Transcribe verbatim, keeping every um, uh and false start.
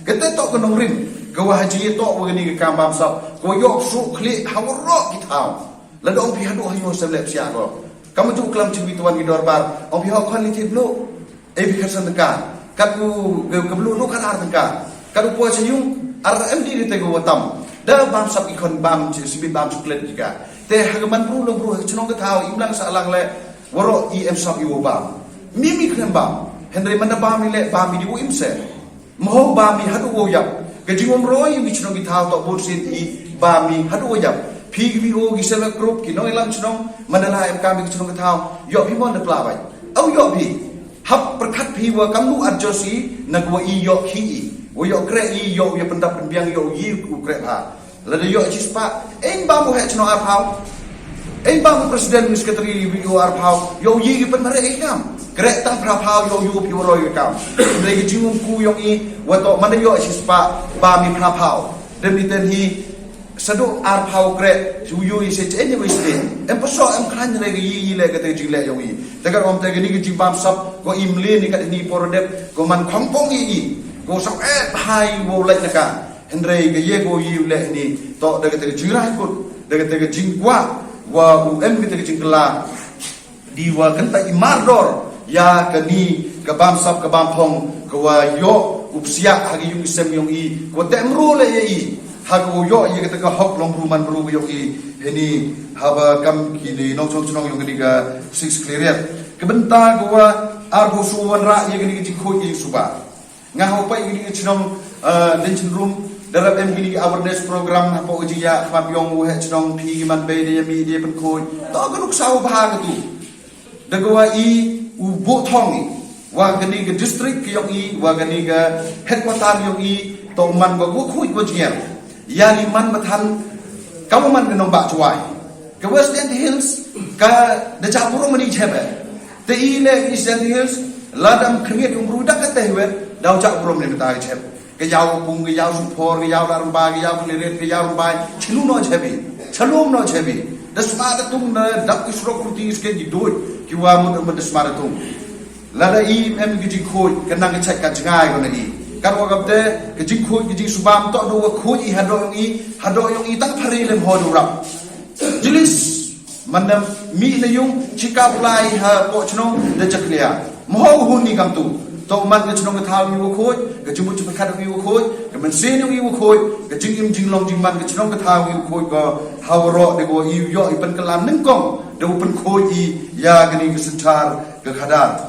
Kata toh ka nongrim ka wa haji toh wa kani ka kam bamsap ka wa yok suk khlieh ha waroh ki thaw. Lada ong phi haduh ha ïoh sem lep sia ko. Kam ju klam chi wi tuan ki dorbar ong phi hok khon li thit blu. Ei phi khat san tangka. Kat u ka blu nu khat ar tangka. Kat u poi sa yung ar em di te ka wa tam. Da bamsap i khon bam chi sibit bam suklet ki ka. Te ha ka man bru long bru ha ka chnong ka thaw im lang sa lang le waroh i em sap i wa bam. Mi mi khlem bam. Hynrei man da bam i le bam i di u im se. Mho ba mi haduh wo yap. Ka jingum roi mi chnong ki thaw toh bun sin i ba mi haduh wo yap. Phi ki mi o ki self help group ki nong ilam chnong mandala em kam ki chnong ki thaw. Yok phi mon da pla bai. Au yok phi. Hap perkhat phi wa kam nu adjust i na wa i yok hi i. Wa yok kre i yok ya pendap penbiang yok yi u kre ha. Lada yok chi spah, eng ba mu heh chnong arphaw. Eng ba mu president ni secretary wi yo arphaw, yo yi ki pen mare ei kam. Krek tang phra phaw yo yu pi waro yo kam. Ndai ki jingum ku yong i, wa to mana yok chi spah, ba mi phra phaw. Dem ni ten hi, sadu arphaw krek, chu yu i se chen ni wi sdin. Em paso em khan ndai ki yi yi le ka te jingle yong i. Te ka om te ki ni ki jingbam sap, ko im le ni ka ni por dep, ko man khong pong i i. Ko sap eh hai wo lai na ka. Hynrei ka ye ko yi u leh ni to da kata ka jingrah kut da kata ka jingkwah wa u em kata ka jingkla di wa kanta i mardor ya kani ka bamsap ka bamphong ka wa yo u psiah ha ka yung i sem yong i ka wa te mru le ya i ha ka wa yo ya kata ka hok long bru man bru yong i heni haba kam ki ni nong chong chnong yong kani ka six clear ka bynta ka wa ar ko su wan ra ya kani ka jingkhuid ya i suba. Nga hau pai gini chnong den chnong rum darap em gini awareness program hapo uji ya khmat yong u he chnong phi man bei de mi de pen khoi to ka nuk sau bha ka tu da ka wa i u bu thong i wa gani ka district ka yong i wa gani ka headquarter yong i to man ko ko khoi ko jier ya ni man mathan ka man ka nong ba chwai ka West End Hills ka da cha buru mani chebe te i le East End Hills ladam khriet um bru dak ka te we dau cha buru mani ta chebe. Ka yaw pung ka yaw suphor ka yaw larmba ka yaw kliret ka yaw bai chinu no chebi chalum no chebi da sma da tung na dak isro kruti iske di doi ki wa mut mut da sma da tung lada i em ki jingkhoi ka nang ka chak ka jngai ko na i kan wa kapte ka jingkhoi ki jingsubam to do wa khoi i hado yong i hado yong i tang phari lem ho do rap jilis mandam mi na yung chika ulai ha po chnong da jaklia. Mho hun ni kam tu. To man ka chnong ka thaw wi wa khoi, ka jumut chupa khat wi wa khoi, ka mensin wi wa khoi, ka jingim jinglong jingman ka chnong ka thaw wi wa khoi ka hawro de ko i yo i pen kalam nengkong de u pen khoi i ya ka ni ka senchar ka khadar.